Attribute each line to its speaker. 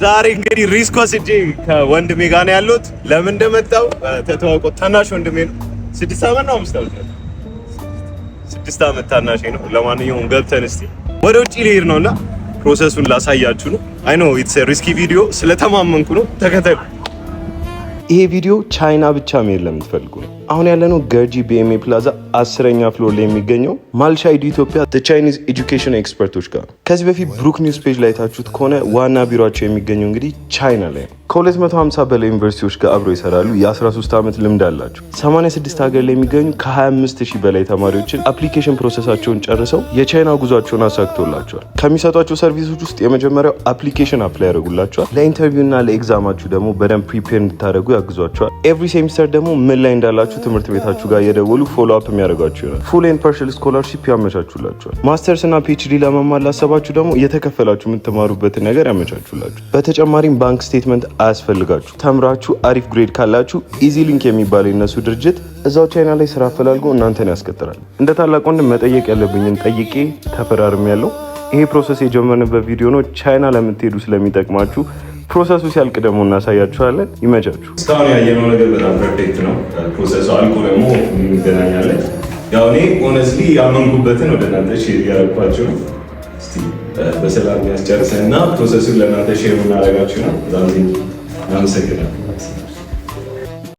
Speaker 1: ዛሬ እንግዲህ risk ወስጄ ከወንድሜ ጋር ነው ያለሁት። ለምን እንደመጣው ተተዋውቆ ታናሽ ወንድሜ ነው። 6 ዓመት ነው፣ 5 ዓመት ነው፣ 6 ዓመት ታናሽ ነው። ለማንኛውም ገብተን እስቲ ወደ ውጭ ልሄድ ነውና process ኡን ላሳያችሁ ነው። I know it's risky video፣ ስለተማመንኩ ነው። ተከተሉ። ይሄ ቪዲዮ ቻይና ብቻ መሄድ ለምትፈልጉ ነው። አሁን ያለነው ገርጂ ቢኤምኤ ፕላዛ 10ኛ floor ላይ የሚገኘው ማልሻ ኢዱ ኢትዮጵያ Chinese education expert ኦች ጋር ነው። ከዚህ በፊት ብሩክ ኒውስ page ላይ አይታችሁት ከሆነ ዋና ቢሮቸው የሚገኘው እንግዲህ ቻይና ላይ ነው። ከ250 በላይ ዩኒቨርሲቲዎች ጋር አብረው ይሰራሉ። የ13 ዓመት ልምድ አላቸው። 86 ሀገር ላይ የሚገኙ ከ25 ሺህ በላይ ተማሪዎችን application process ኣቸውን ጨርሰው የቻይና ጉዟቸውን አሳክቶላቸዋል። ከሚሰጧቸው service ኦች ውስጥ የመጀመሪያው application apply ያደርጉላቸዋል። ለ interview እና ለ exam ኣችሁ ደግሞ በደንብ prepare እንድታደርጉ ያግዟቸዋል። Every semester ደግሞ ምን ላይ እንዳላችሁ ትምህርት ቤታችሁ ጋር እየደወሉ follow up የሚያደርጓችሁ ይሆናል። Full and partial scholarship ያመቻቹላችኋል። ማስተርስ እና PhD ለመማር ላሰባችሁ ደግሞ እየተከፈላችሁ የምትማሩበትን ነገር ያመቻቹላችሁ። በተጨማሪም bank statement አያስፈልጋችሁ። ተምራችሁ አሪፍ grade ካላችሁ Easy Link የሚባለው የነሱ ድርጅት እዛው ቻይና ላይ ስራ አፈላልጎ እናንተን ያስቀጥራል። እንደ ታላቅ ወንድም መጠየቅ ያለብኝን ጠይቄ ተፈራርሜያለሁ። ይሄ process የጀመርንበት ቪዲዮ ነው። ቻይና ለምትሄዱ ስለሚጠቅማችሁ process ኡ ሲያልቅ ደግሞ እናሳያችኋለን። ይመቻችሁ። እስካሁን ያየነው ነገር በጣም perfect ነው። Process ኡ አልቆ ደግሞ እንገናኛለን። ያው እኔ honestly ያመንኩበትን ወደ እናንተ share እያደረኳችሁ ነው። እስቲ በሰላም ያስጨርሰን እና process ኡን ለእናንተ share የምናደርጋችሁ ነው። በጣም አመሰግናለሁ።